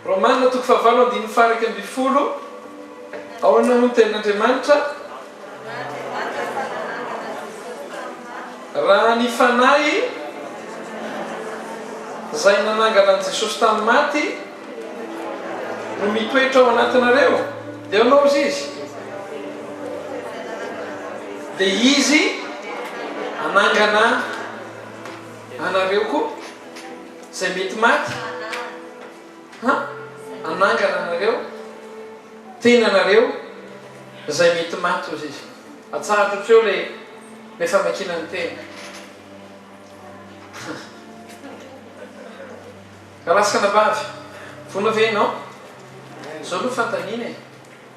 Romana toko fahavalo andininy faha-11, Ahoana hoy ny tenin'Andriamanitra? Raha ny Fanahy izay nanangana an'i Jesosy tamin'ny maty no mitoetra ao anatinareo, dia ahoana hozy izy? Dia Izy hanangana anareo koa, izay mety maty, ha? Hanangana anareo, tenanareo, izay mety maty, hozy izy. Atsahatra hatreo ilay ilay famakiana ny teny. Rahalahy sy anabavy, vonona ve ianao? Izao aloha fanontaniana e.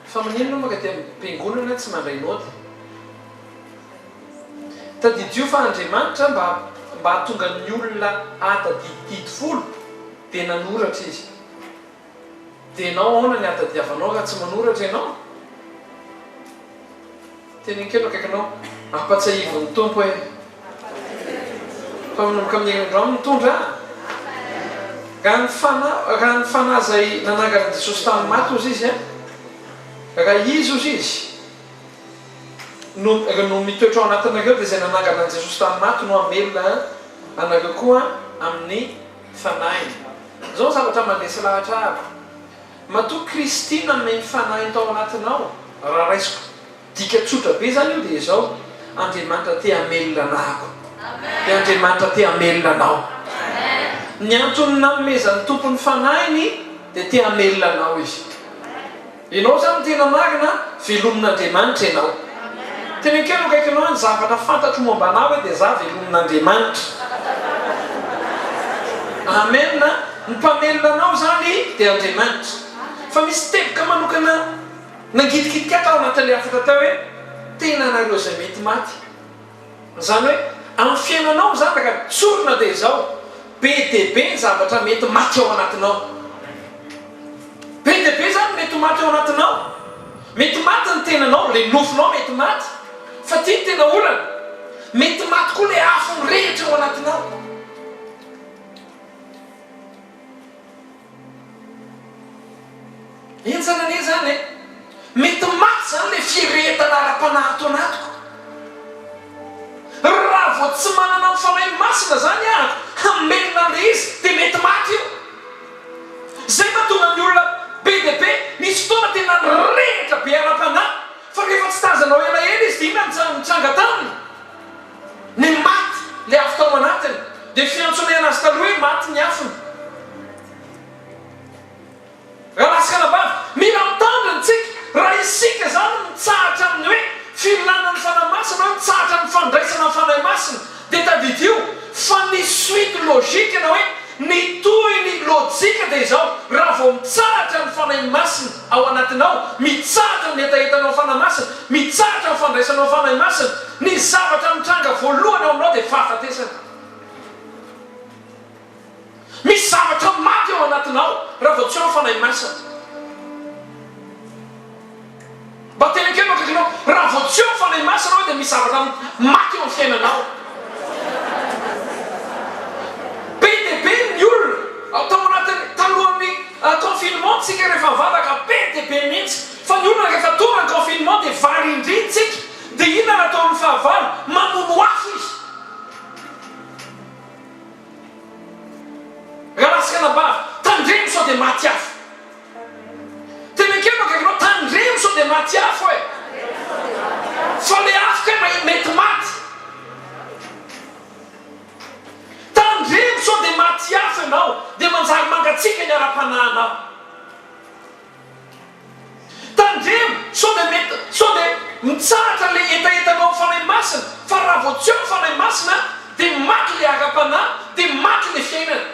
Fa maninona moa ka aty am-piangonana tsy mandray naoty? Tadidio fa Andriamanitra mba mba hahatonga ny olona hahatadidy didy folo dia nanoratra izy. Dia ianao ahoana ny hahatadiavanao raha tsy manoratra ianao? Teneno kely eo akaikinao, ampatsiahivo ny Tompo e! Fa manomboka amin'ny herinandro mitondra an! Raha ny fanahy, raha ny fanahy izay nanangana an'i Jesosy tamin'ny maty hozy izy an, raha izy hozy izy no no mitoetra ao anatinareo dia izay nanangana an'i Jesosy tamin'ny maty no hamelona anareo koa amin'ny fanahiny. Izao ny zavatra mandresy lahatra ahako. Matoa Kristy nanome ny fanahiny tao anatinao, raha raisiko dika tsotra be izany io dia izao, Andriamanitra te hamelona anahako. Dia Andriamanitra te hamelona anao. Ny antony nanomezan'ny Tompo ny fanahiny dia te hamelona anao Izy. Ianao izany no tena marina, velomin'Andriamanitra ianao. Teneno kely eo akaikinao hoe ny zavatra fantatro momba anah hoe dia za velomin'Andriamanitra. Amen. Ny mpamelona anao izany dia Andriamanitra. Fa misy teboka manokana nangidikidiky ahy tao anatin'ilay hafatra tao hoe tenanareo izay mety maty. Izany hoe amin'ny fiainanao izany raha tsorina dia izao, be dia be ny zavatra mety maty ao anatinao. Be dia be izany mety ho maty ao anatinao. Mety maty ny tenanao, ilay nofonao mety maty. Fa ity no tena olana, mety maty koa ilay afo mirehitra ao anatinao. Henjana anie izany e! Mety maty izany ilay firehetana ara-panahy ato anatiko. Raha vao tsy manana ny Fanahy Masina izany aho hamelona an'ilay izy dia mety maty io. Izay mahatonga ny olona be dia be misy fotoana tena nirehitra be ara-panahy fa rehefa tsy tazanao elaela izy dia inona no nitranga taminy? Ny maty ilay afo tao anatiny. Dia fiantsoana anazy taloha hoe maty ny afony. Rahalahy sy anabavy, mila mitandrina tsika. Raha isika izany mitsahatra amin'ny hoe filana ny Fanahy Masina, hoe mitsahatra amin'ny fandraisana ny Fanahy Masina, dia tadidio fa ny suite logique na hoe ny tohiny lojika dia izao, raha vao mitsahatra ny Fanahy Masina ao anatinao, mitsahatra ny hetahetanao Fanahy Masina, mitsahatra ny fandraisanao Fanahy Masina, ny zavatra mitranga voalohany ao aminao dia fahafatesana. Misy zavatra maty ao anatinao raha vao tsy ao ny Fanahy Masina. Mba tena kely no akaikinao, raha vao tsy ao ny Fanahy Masina ao dia misy zavatra maty eo amin'ny fiainanao. Be dia be ny olona tao anatin'ny, talohan'ny confinement tsika rehefa nivavaka be dia be mihitsy. Fa ny olona rehefa tonga ny confinement dia varindriny tsika. Dia inona no ataon'ny fahavalo? Mamono afo izy. Rahalahy sy anabavy, tandremo sao dia maty afo. Tena ekeko akaikinao, tandremo sao dia maty afo e! Fa le afo kay mety maty. Tandremo sao dia maty afo ianao, dia manjary mangatsiaka ny ara-panahinao. Tandremo sao dia mety sao dia mitsahatra ilay hetahetanao amin'ny Fanahy Masina fa raha vao tsy eo ny Fanahy Masina dia maty ilay ara-panahy dia maty ilay fiainana.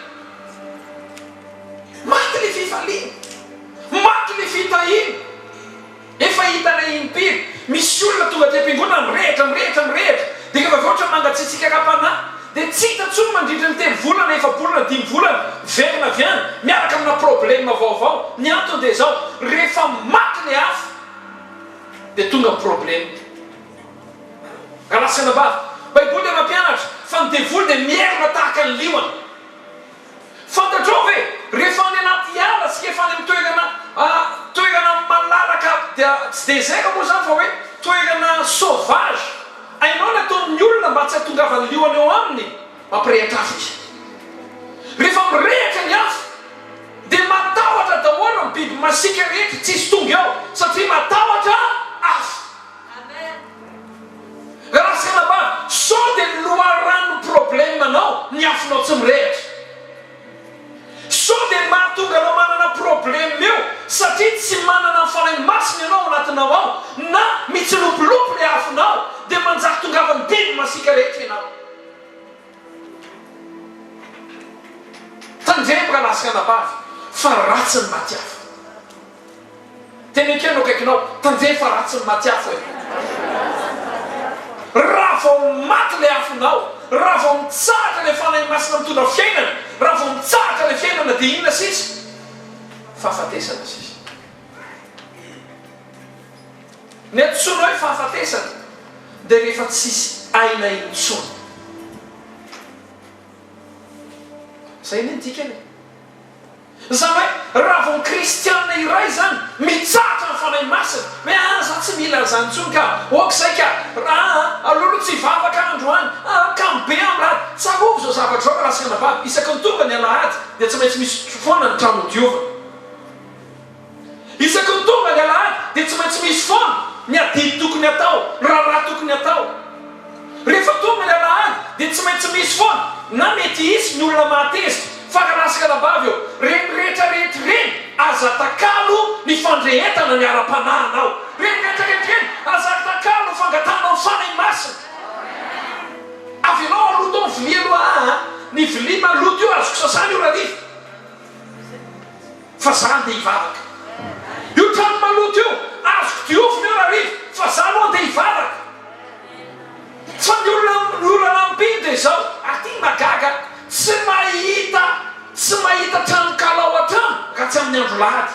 Maty ilay fifaliana. Maty ilay fitahiana. Efa hitanay impiry misy olona tonga aty am-piangonana mirehitra mirehitra mirehitra dia rehefa avy eo ohatran'ny mangatsiatsiaka ara-panahy Dia tsy hita intsony mandritra ny telo volana, efa-bolana, dimy volana, miverina avy any, miaraka amina problème vaovao. Ny antony dia izao, rehefa maty ny afo dia tonga ny problème. Rahalahy sy anabavy, Baiboly dia mampianatra fa ny devoly dia mierona tahaka ny liona. Fantatrao ve, rehefa any anaty ala. tsika efa any amin'ny toerana toerana malalaka dia tsy désert moa izany fa hoe toerana sauvage. Hainao ny ataon'ny olona mba tsy hahatongavan'ny liona eo aminy? Mampirehitra afo izy. Rehefa mirehitra ny afo dia matahotra daholo ny biby masiaka rehetra tsisy tonga eo satria matahotra afo. Raha sanabavy, sao dia ny loharanon'ny problème nao ny afonao tsy mirehitra. Sao dia ny mahatonga anao manana problème eo satria tsy manana ny Fanahy Masina ianao ao anatinao ao na mitsilopilopy ilay afonao dia manjary tongavan'ny biby masiaka rehetra ianao. Tandremo rahalahy sy ranabavy fa ratsy ny maty afo. Teneno kely no akaikinao, tandremo fa ratsy ny maty afo e! Raha vao maty ilay afonao, raha vao mitsahatra ilay Fanahy Masina mitondra fiainana, raha vao mitsahatra ilay fiainana dia inona sisa? Fahafatesana sisa. Ny antsoina hoe fahafatesana dia rehefa tsisy aina intsony. Izay anie ny dikany e! Izany hoe raha vao ny kristiana iray izany mitsahatra ny Fanahy Masina, hoe aa za tsy mila an'izany intsony ka, ok izay ka, aa aleo aloha tsy hivavaka aho androany, aa kamo be aho alahady. Tsarovy izao zavatra izao ry lahy sy anabavy, isaky ny tonga ny alahady dia tsy maintsy misy foana ny trano hodiovina. Isaky ny tonga ny alahady dia tsy maintsy misy foana ny adidy tokony hatao, ny raharaha tokony hatao. Rehefa tonga ny alahady dia tsy maintsy misy foana na mety hisy ny olona mahatezitra fa rahalahy sy ranabavy ô, ireny rehetra rehetra ireny aza atakalo ny fandrehetana ny ara-panahinao. Ireny rehetra rehetra ireny aza atakalo ny fangatahanao ny Fanahy Masina. Avelao haloto ao ny vilia aloha aa, ny vilia maloto io azoko sasana io rahariva. Fa za andeha hivavaka. Io trano maloto io, azoko diovina io rahariva, fa za aloha andeha hivavaka. Fa ny olona, ny olana ampino dia izao, aty mahagaga, tsy mahita, tsy mahita tranonkala ao an-trano raha tsy amin'ny andro lahady.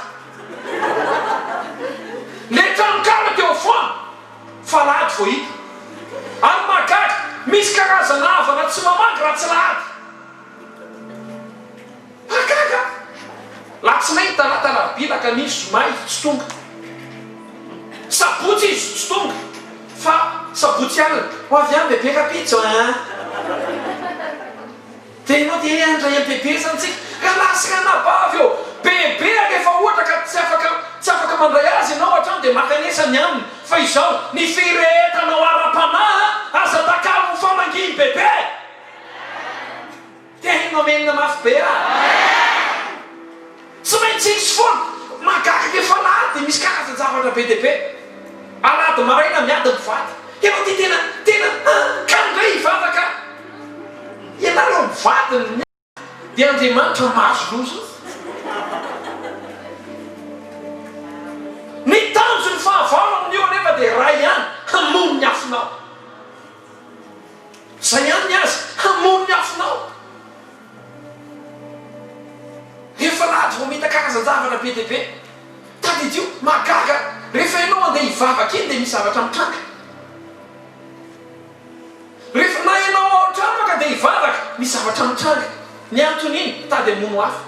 Le tranonkala teo foana, fa alahady vao hita. Ary mahagaga, misy karazana havana tsy mamangy raha tsy lahady. Mahagaga! Latsinainy, talata, alarobia, alakamisy, zoma izy tsy tonga. Sabotsy izy tsy tonga fa sabotsy alina, ho avy any bebe rapitso an! Dia ianao dia he handray an'i bebe izany tsika. Rahalahy sy ranabavy ô! Bebe rehefa ohatra ka tsy afaka tsy afaka mandray azy ianao hatrany dia mankanesa ny aminy. Fa izao, ny firehetanao ara-panahy aza takalo ho famangian'i bebe! Te haino mamelona mafy be ah! Tsy maintsy hisy foana! Mahagaga rehefa alahady dia misy karazan-javatra be dia be. Alahady maraina miady mivady. Ianao ty tena tena ah! Ka ndray hivavaka ianareo mivady no miady dia Andriamanitra mahazo loza. Ny tanjon'ny fahavalo amin'io anefa dia iray ihany, hamono ny afonao. Zay ihany ny azy, hamono ny afonao. Rehefa alahady vao mahita karazan-javatra be dia be. Tadidio, mahagaga, rehefa ianao andeha hivavaka iny dia misy zavatra mitranga. Rehefa na ianao ao an-trano aka dia hivavaka, misy zavatra mitranga. Ny antony iny, mitady hamono afo.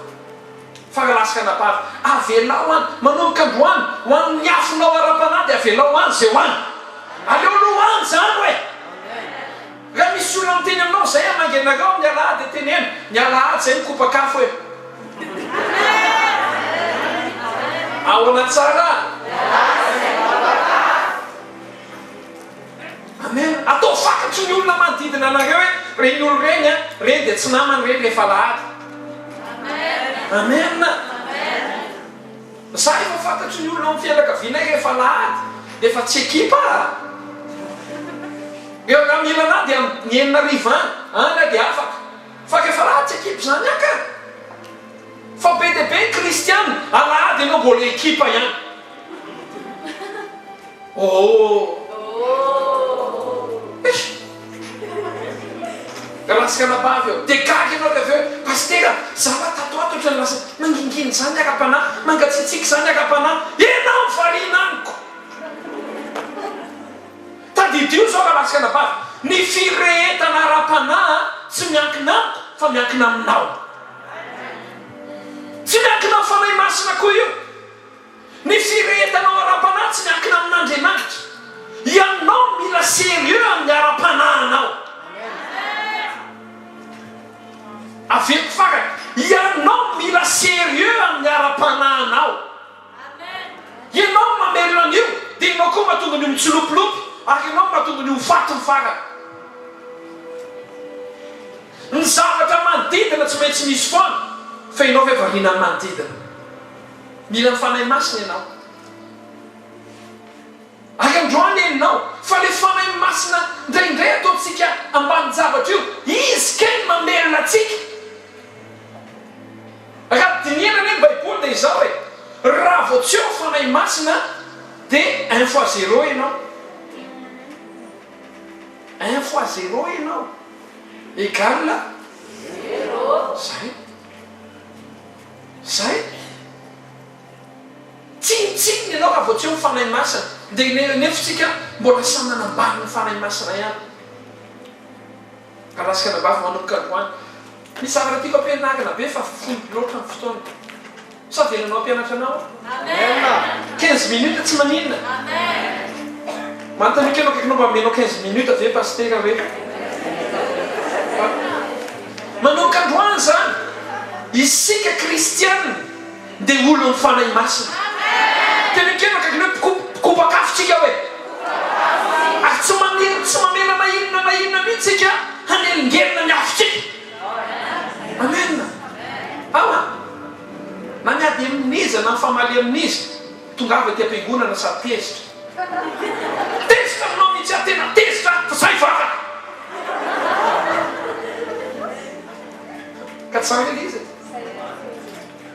Fa raha lasaka anabavy, avelao any, manomboka androany, ho an'ny afonao ara-panahy dia avelao any izay ho any. Aleo aloha ho any izany hoe. Raha misy olona miteny aminao izay hamangy anareo amin'ny alahady dia teneno, ny alahady izay mikopaka afo e. Ahoana tsara? Amen. Ataovy fantatry ny olona manodidina anareo hoe ireny olona ireny an, ireny dia tsy namana ireny rehefa alahady. Amen. Za efa fantatry ny olona ao amin'ny fianakavianay rehefa alahady dia efa tsy ekipa a. Eo raha mila anah dia amin'ny 6000 any, any aho dia afaka. Fa rehefa alahady tsy ekipa izany aho ka. Fa be dia be ny kristiana, alahady ianao mbola ekipa ihany. Oh! Eish! Ratsy anabavy eo. Dia gaga ianao rehefa avy eo hoe, Pasitera, za va tato ato ohatran'ny lasa mangingina izany ara-panahy, mangatsiatsiaka izany ara-panahy. Ianao variana amiko! Tadidio izao rahalahy sy anabavy, ny firehetana ara-panahy tsy miankina amiko fa miankina aminao. Tsy miankina amin'ny Fanahy Masina koa io. Ny firehetanao ara-panahy tsy miankina amin'Andriamanitra. Ianao mila sérieux amin'ny ara-panahinao. Averiko farany, ianao mila sérieux amin'ny ara-panahinao. Ianao no mamelona an'io, dia ianao koa mahatonga an'io mitsilopilopy, ary ianao no mahatonga an'io ho faty ny farany. Ny zavatra manodidina tsy maintsy misy foana, fa ianao ve variana amin'ny manodidina? Mila ny Fanahy Masina ianao. Ary androany ianao, fa ilay Fanahy Masina indraindray ataontsika ambanin-javatra io, Izy kay no mamelona antsika. Raha dinihana anie ny Baiboly dia izao e, raha vao tsy eo ny Fanahy Masina dia un fois zéro ianao. Un fois zéro ianao égale zéro. Zay. Zay. Tsinontsinona ianao raha vao tsy eo ny Fanahy Masina. Dia nefa tsika mbola samy manambany ny Fanahy Masina ihany. Alasy anabavy manomboka androany. Misy zavatra tiako ampianarina be fa fohy loatra ny fotoana. Sa avelanao hampianatra anao aho? 15 minutes tsy maninona? Manontania kely akaikinao mba omenao 15 minutes ve Pasitera hoe? Manomboka androany izany, isika kristiana dia olon'ny Fanahy Masina. Teneno kely akaikinao hoe mpikopak'afo tsika hoe? Ary tsy manery, tsy mamela na inona na inona mihitsy tsika hanelingelina ny afontsika. Amen. Ao an! Na miady amin'iza na mifamaly amin'iza, tongava aty am-piangonana sady tezitra. Tezitra aminao mihitsy aho, tena tezitra aho fa za hivavaka. Ka tsy zany ve le izy e?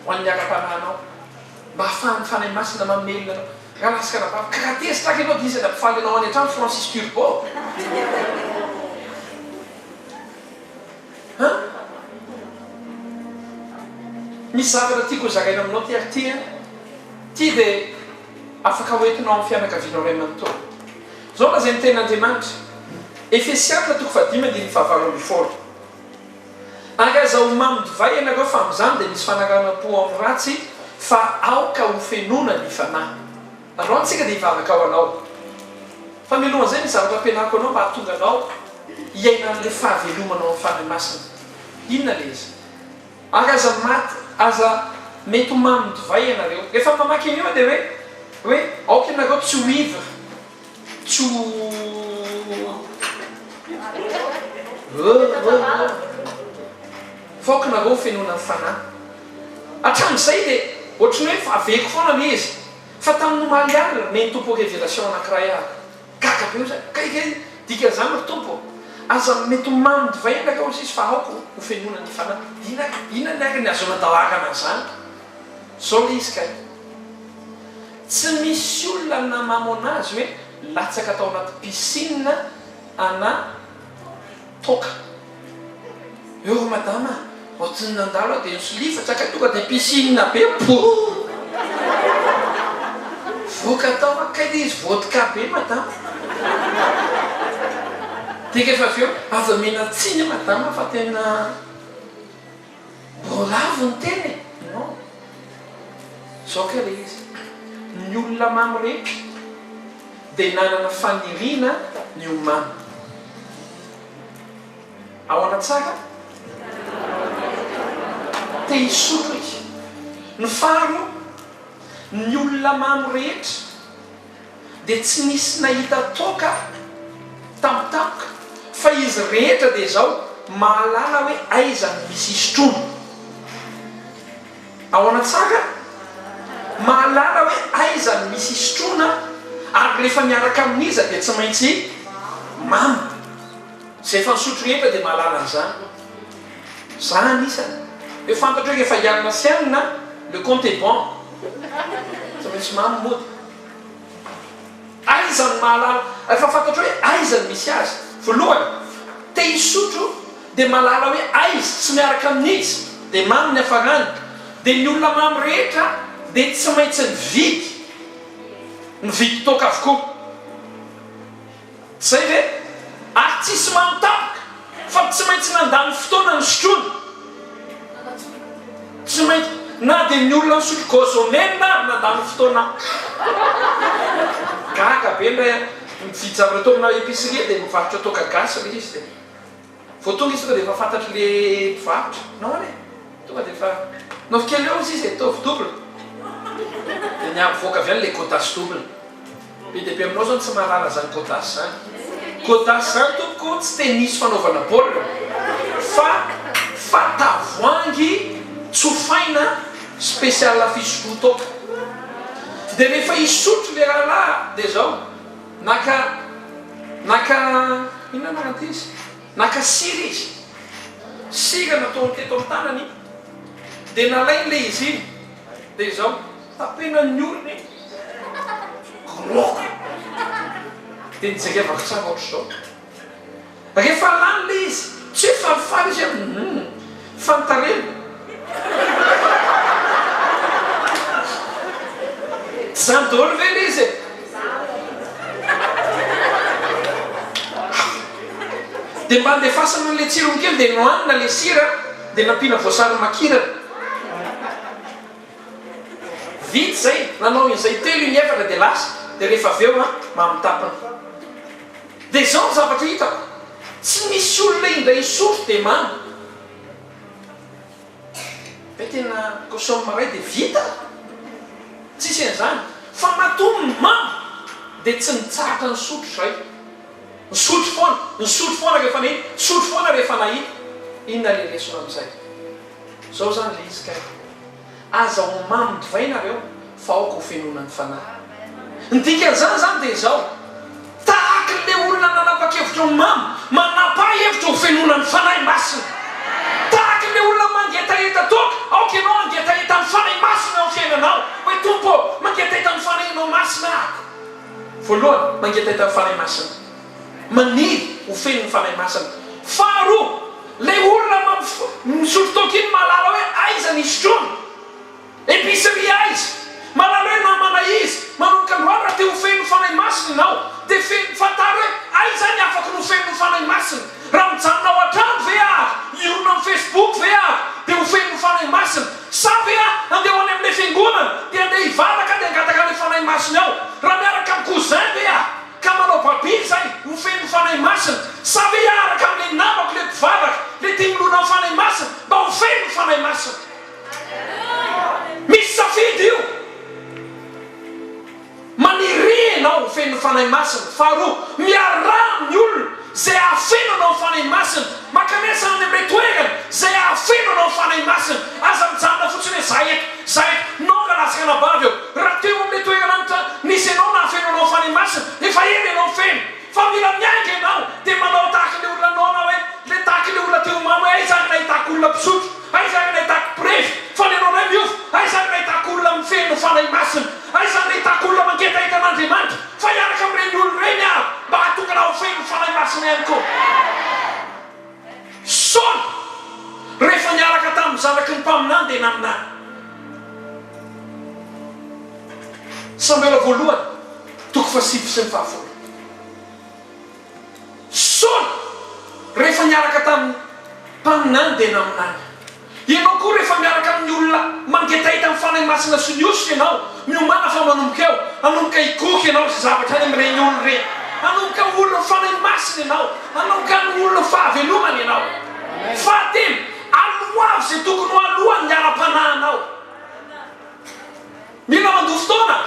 Ho an'ny ara-panahinao, mba hahafahan'ny Fanahy Masina mamelona anao. Rahalahy sy anabavy, ka raha tezitra ary ianao dia iza no hampifaly anao any an-trano? Francis Turbo? An? Misy zavatra tiako hozaraina aminao ty ary ty an. Ty dia afaka hoentinao amin'ny fianakavianao iray manontolo. Izao no lazain'ny Tenin'Andriamanitra, Efesiana toko fahadimy andininy fahavalo ambin'ny folo. Ary aza ho mamo divay ianareo fa amin'izany dia misy fanaranam-po amin'ny ratsy fa aoka ho fenoina ny fanahy. Androany tsika dia hivavaka ho anao. Fa mialohan'izay misy zavatra ampianariko anao mba hahatonga anao hiaina an'ilay fahavelomanao amin'ny Fanahy Masina. Inona ilay izy? Ary aza maty, aza mety ho mamo divay ianareo. Rehefa mamaky an'io aho dia hoe, hoe aoka ianareo tsy ho ivre. Tsy ho Fa aoka nareo ho fenoina ny fanahy. Hatramin'izay dia ohatry ny hoe efa averiko foana ilay izy. Fa tamin'ny omaly alina, nomen'ny Tompo révélation anankiray aho. Gaga be ozy aho. Kay kay, dikan'izany ry Tompo ô! Aza mety ho mamy divay ianareo hozy izy fa aoka ho fenoina ny fanahy. Inona inona ary ny azo nandaharana an'izany? Izao ilay izy kay. Tsy misy olona namamo anazy hoe latsaka tao anaty piscine ana toaka. Eo ry madama a! Vao tsy nandalo aho dia nisolifatra kay tonga dia piscine be poh! Voka tao aho kay ilay izy vodka be madama. Dia rehefa avy eo aza omena tsiny madama fa tena. Mbô lavo ny tena e! Non. Zao kay le izy. Ny olona mamo rehetra dia nanana faniriana ny ho mamo. Ahoana tsara? Te hisotro izy. Ny faharoa, ny olona mamo rehetra dia tsy nisy nahita toaka tampotampoka fa izy rehetra dia izao mahalala hoe aiza no misy hisotroana. Ahoana tsara? Mahalala hoe aiza no misy hisotroana ary rehefa miaraka amin'iza dia tsy maintsy mamo. Izay efa nisotro rehetra dia mahalala an'izany. Za anisany. Hoe fantatro hoe rehefa hianina sy hanina, le compte est bon. Tsy maintsy mamo mody. Aiza no mahalala, efa fantatro hoe aiza no misy azy. Voalohany, te hisotro dia mahalala hoe aiza sy miaraka amin'iza, dia mamy ny hafarany. Dia ny olona mamy rehetra dia tsy maintsy nividy, nividy toaka avokoa. Zay ve? Ary tsisy mamy tampoka fa tsy maintsy nandany fotoana nisotroana. Tsy maintsy. Na dia ny olona nisotro gozomena ary nandany fotoana gaga be indray aho. Mividy zavatra tao amina épicerie dia mivarotra toaka gasy ilay izy dia vao tonga izy tonga dia efa fantatr'ilay mpivarotra. Nahoana e? Tonga dia efa naovy kely eo izy izy e, ataovy double. Dia niavoaka avy any ilay godasse double. Be dia be aminao zao no tsy mahalala zany godasse zany. Godasse zany tompoko tsy tennis fanaovana baolina fa fa tavoahangy tsofaina spécial fisotroa toaka. Dia rehefa hisotro le rahalahy dia zao, naka naka inona anarany ty izy? Naka sira izy. Sira nataony teto amin'ny tanany dia nalainy le izy iny dia izao. Tapenan'ny orona e! Groka! Dia nijerevako tsara ohatr'izao. Rehefa lany ilay izy, tsy hoe falifaly izy hoe humm, fa ny tarehiny. Tsy izany daholo ve ilay izy e? Dia mba andefasana an'ilay tsirony kely dia nohanina ilay sira dia nampiana voasary makirana. Vita izay, nanao inzay telo iny efatra dia lasa, dia rehefa avy eo an, mamitapina. Dia izao ny zavatra hitako, tsy misy olona indray hisotro dia mamo. Ve tena cossom iray dia vita? Tsisy an'izany. Fa matoa mamo dia tsy nitsahatra nisotro izay. Nisotro foana, nisotro foana rehefa nahita, nisotro foana rehefa nahita. Inona ilay lesona amin'izay? Zao zany le izy kay. Aza ho mamo divay nareo fa aoka ho fenoina ny fanahy. Ny dikan'izany zany dia izao, tahaky le olona nanapa-kevitra ho mamo, manapaha hevitra ho fenoina ny Fanahy Masina. Tahaky le olona mangetaheta toaka, aoka ianao hangetaheta ny Fanahy Masina eo amin'ny fiainanao. Hoe Tompo ô, mangetaheta ny Fanahinao Masina aho. Voalohany, mangetaheta ny Fanahy Masina. Maniry ho feno ny Fanahy Masina. Faharoa, ilay olona misotro toaka iny mahalala hoe aiza ny hisotroana. Épicerie aiza? Mahalala hoe namana iza. Manomboka androany raha te ho feno ny Fanahy Masina ianao, dia feno, fantaro hoe aiza ny afaka ny ho feno ny Fanahy Masina. Raha mijanona ao an-trano ve aho, hihorona amin'ny Facebook ve aho dia ho feno ny Fanahy Masina? Sa ve aho handeha ho any amin'ilay fiangonana dia handeha hivavaka dia hangataka an'ilay Fanahy Masina ao? Raha miaraka amin'ny cousin ve aho? Ka manao babily zay ho feno Fanahy Masina, sa ve hiaraka amle namako le mpivavaka, le tia milona am Fanahy Masina mba ho feno Fanahy Masina? Misy safidy io. Maniria ianao ho feno Fanahy Masina. Faharoa, miaraha amin'ny olona zay hahafeno anao Fanahy Masina. Mankanesa any amle toerana zay hahafeno anao Fanahy Masina. Aza mijanona fotsiny hoe za eto. Zay non rahalahy sy ranabavy ô, raha teo amin'ilay toerana nitra nisy anao nahafeno anao Fanahy Masina, efa ela ianao feno, fa mila miainga ianao dia manao tahaka ilay olona noana hoe, ilay tahaka ilay olona teo mamo hoe aiza ary nahitako olona mpisotro, aiza ary nahitako mpirevy, fa ny anao indray miova, aiza ary nahitako olona mifeno Fanahy Masina, aiza ary nahitako olona mangetaheta an'Andriamanitra, fa hiaraka amin'ireny olona ireny aho mba hahatonga anao ho feno Fanahy Masina ihany koa. Saoly, rehefa niaraka tamin'ny zanaky ny mpaminany dia naminany. Samoela voalohany, toko fahasivy sy ny fahafolo. Saoly, rehefa niaraka tamin'ny mpaminany dia naminany. Ianao koa rehefa miaraka amin'ny olona mangetaheta ny Fanahy Masina sy ny hosotra ianao, miomàna fa manomboka eo, hanomboka higoka ianao izay zavatra any amin'ireny olona ireny. Hanomboka ho olon'ny Fanahy Masina ianao, hanomboka ho olon'ny fahavelomana ianao. Fahatelo, aloavy izay tokony ho alohan'ny ara-panahinao. Mila mandoa fotoana?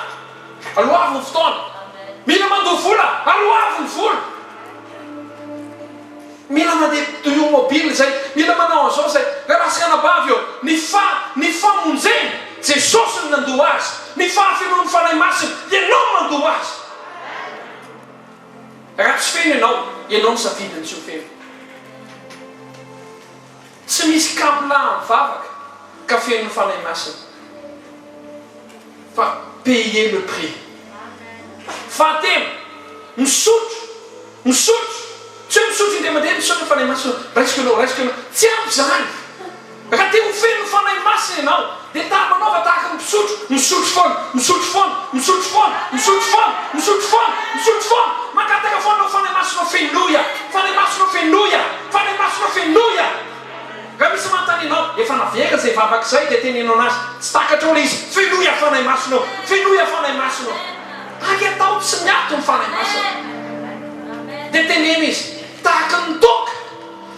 Aloavy ny fotoana. Mila mandoa vola? Aloavy ny vola. Mila mandeha tomobile izay, mila manao an'izao izay. Rahalahy sy ranabavy ô, ny fa, ny famonjena, Jesosy no nandoa azy. Ny fahafenoan'ny Fanahy Masina, ianao no mandoa azy. Raha tsy feno ianao, ianao misafidy ny tsy ho feno. Tsy misy kabla mivavaka ka feno ny Fanahy Masina fa payer le prix. Fahatelo, misotro, misotro, tsy hoe misotro indray mandeha misaotra Fanahy Masina, raisiko ianao, raisiko ianao, tsy ampy izany. Raha te ho feno ny Fanahy Masina ianao dia ta manaova tahaka ny mpisotro, misotro foana, misotro foana, misotro foana, misotro foana, misotro foana, misotro foana, mangataka foana ao Fanahy Masina fenoy aho, Fanahy Masina fenoy aho, Fanahy Masina fenoy aho. Raha misy manontany. zany ianao, efa naverina izay vavaka izay dia teneno anazy, tsy takatrao ilay izy, fenoy aho Fanahy Masina ô, fenoy aho Fanahy Masina ô. Ary atao tsy miato ny Fanahy Masina. Dia teneno izy, tahaka ny toaka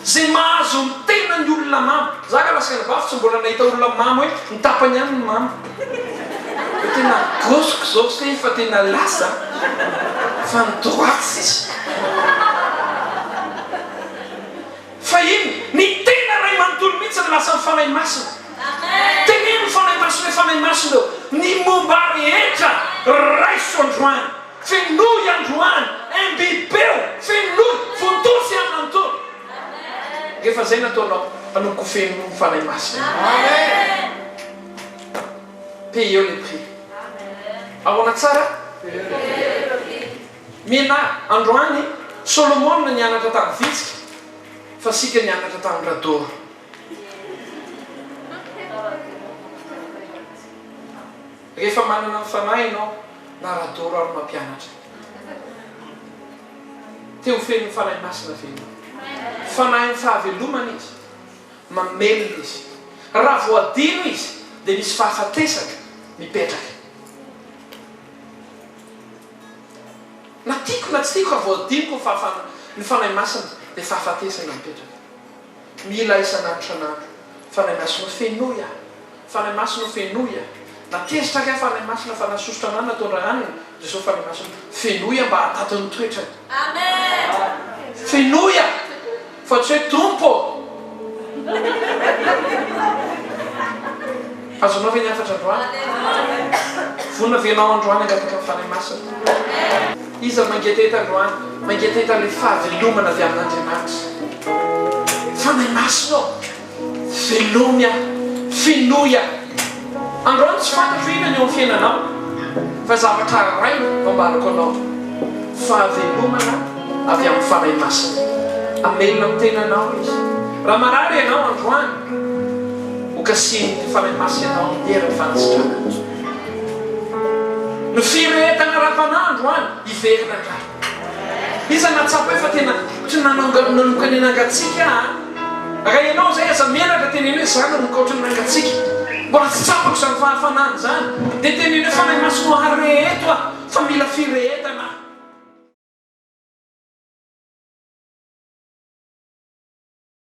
izay mahazo ny tenan'ny olona mamo. Za raha lasa anabavy tsy mbola nahita olona mamo hoe ny tapany ihany no mamo. Fa tena gauche-ko zao se fa tena lasa fa ny droite sisa. Fa inona? Ny tena iray manontolo mihitsy no lasan'ny Fanahy Masina. Teneno ny Fanahy Masina hoe, Fanahy Masina ô, ny momba ahy rehetra raiso androany, fenoy androany, imbibeo, fenoy, vontosy aho manontolo. Rehefa izay no ataonao, hanomboka ho feno ny Fanahy Masina. Payez le prix. Ahoana tsara? Mena, androany, Solomona nianatra tamin'ny vitsika, fa sika nianatra tamin'ny Radoro. Rehefa manana ny Fanahy ianao, na Radoro ary mampianatra. Te ho feno ny Fanahy Masina ve ianao? Fanahin'ny fahavelomana Izy. Mamelona Izy. Raha voadino Izy, dia misy fahafatesana mipetraka. Na tiako na tsy tiako raha voadiniko ny fahafahana ny Fanahy Masina dia fahafatesana mipetraka. Mila isan'andro isan'andro. Fanahy Masina o fenoy aho. Fanahy Masina o fenoy aho. Na tezitra ary aho Fanahy Masina fa nahasosotra anah nataon-dRahanina Jesosy Fanahy Masina fenoy aho mba hahataty ny toetrany. Fenoy aho. Fa tsy hoe Tompo ô! Azonao ve ny hafatra androany? Vonona ve ianao androany hangataka ny Fanahy Masina? Iza no mangetaheta androany? Mangetaheta ilay fahavelomana avy amin'Andriamanitra. Fanahy Masina ô! Velomy aho, fenoy aho. Androany tsy fantatro inona ny eo amin'ny fiainanao, fa zavatra iray no ambarako anao, fahavelomana avy amin'ny Fanahy Masina. Hamelona ny tenanao Izy. Raha marary ianao androany, hokasihin'ny Fanahy Masina ianao amin'ny herin'ny fanasitranana. Ny firehetana ara-panahy androany, hiverina indray. Iza nahatsapa hoe fa tena ohatry ny nanomboka niha-nangatsiaka aho? Raha ianao izay aza menatra teneno hoe za nanomboka ohatry ny nangatsiaka. Mbola tsy tsapako izany fahafanana izany. Dia teneno hoe Fanahy Masina o areheto aho fa mila firehetana.